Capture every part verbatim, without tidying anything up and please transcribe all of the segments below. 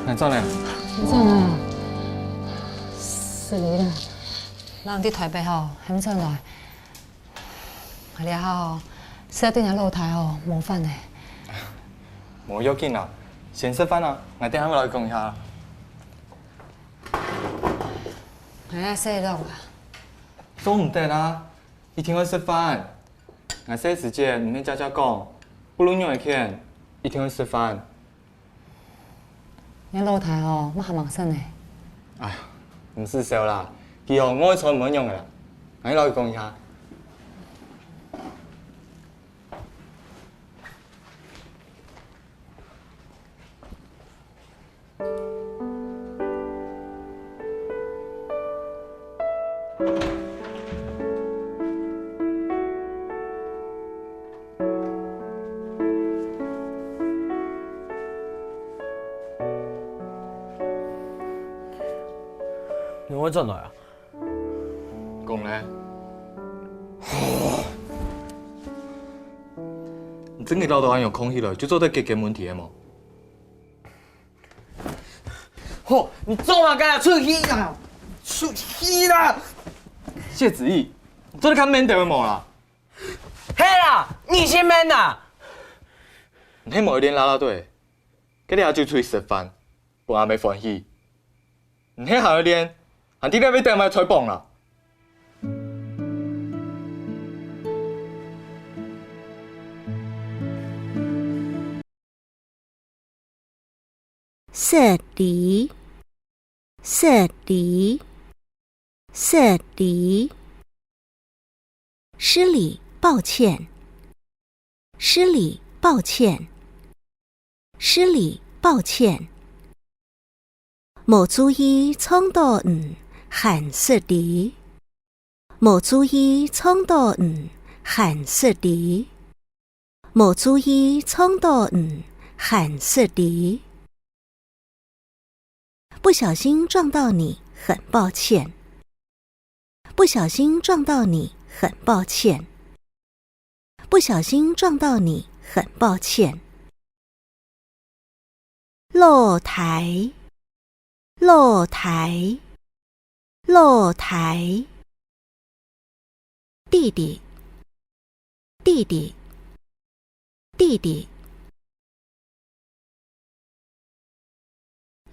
𠊎轉來。你轉來啊？失禮了。人在台北吼，還毋轉來。𠊎這下吼，實在對若老弟吼，無法呢。無要緊啊，先食飯啊，𠊎等下會來講一下。𠊎愛洗腦啊。做毋得啊，一定愛食飯。𠊎細時節，你乜姐姐講，無論仰仔譴，一定愛食飯。 若老弟哦，麼還吂食呢？哎呀，毋使愁啦，佢哦，愛穿毋會仰仔啦。𠊎摎佢講一下。 你會轉來啊？講呢？你真个恅到恁樣囥起來，就做得解決問題个無？ 吼，你做麼个啊？出去啦！出去啦！謝子毅，你做得較man兜仔無啦？係啦，你先man啊！你係無愛練啦啦隊，該下就出去食飯，分阿姆歡喜。你係還愛練，還在這位等𠊎菜磅啦！ 失禮，失禮，失禮。失禮，抱歉。失禮，抱歉。失禮，抱歉。無注意撞到你，還失禮。 無注意撞到你，還失禮。無注意撞到你，還失禮。不小心撞到你，很抱歉。不小心撞到你，很抱歉。不小心撞到你，很抱歉。 老弟，老弟，老弟。弟弟，弟弟，弟弟。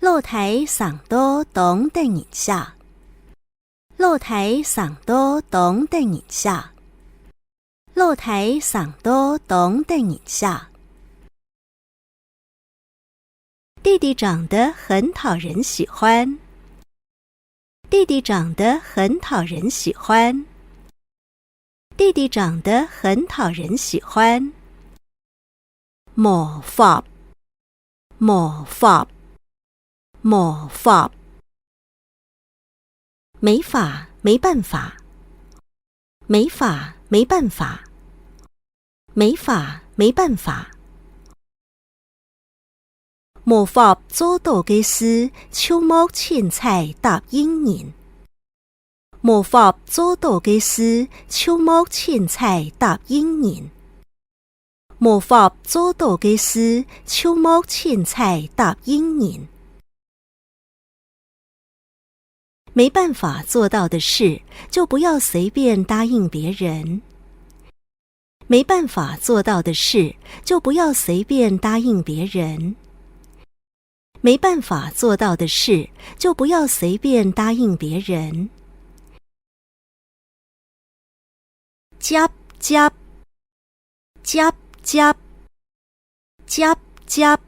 老弟生到當得人惜。老弟生到當得人惜。老弟生到當得人惜。 弟弟長得很討人喜歡。弟弟長得很討人喜歡。弟弟長得很討人喜歡。無法，無法，無法。 沒法，沒辦法。沒法，沒辦法。沒法，沒辦法。無法做到个事，就莫凊彩答應人。無法做到个事，就莫凊彩答應人。 無法做到个事，就莫凊彩答應人。沒辦法做到的事，就不要隨便答應別人。沒辦法做到的事，就不要隨便答應別人。 沒辦法做到的事，就不要隨便答應別人。接，接，接，接，接，接。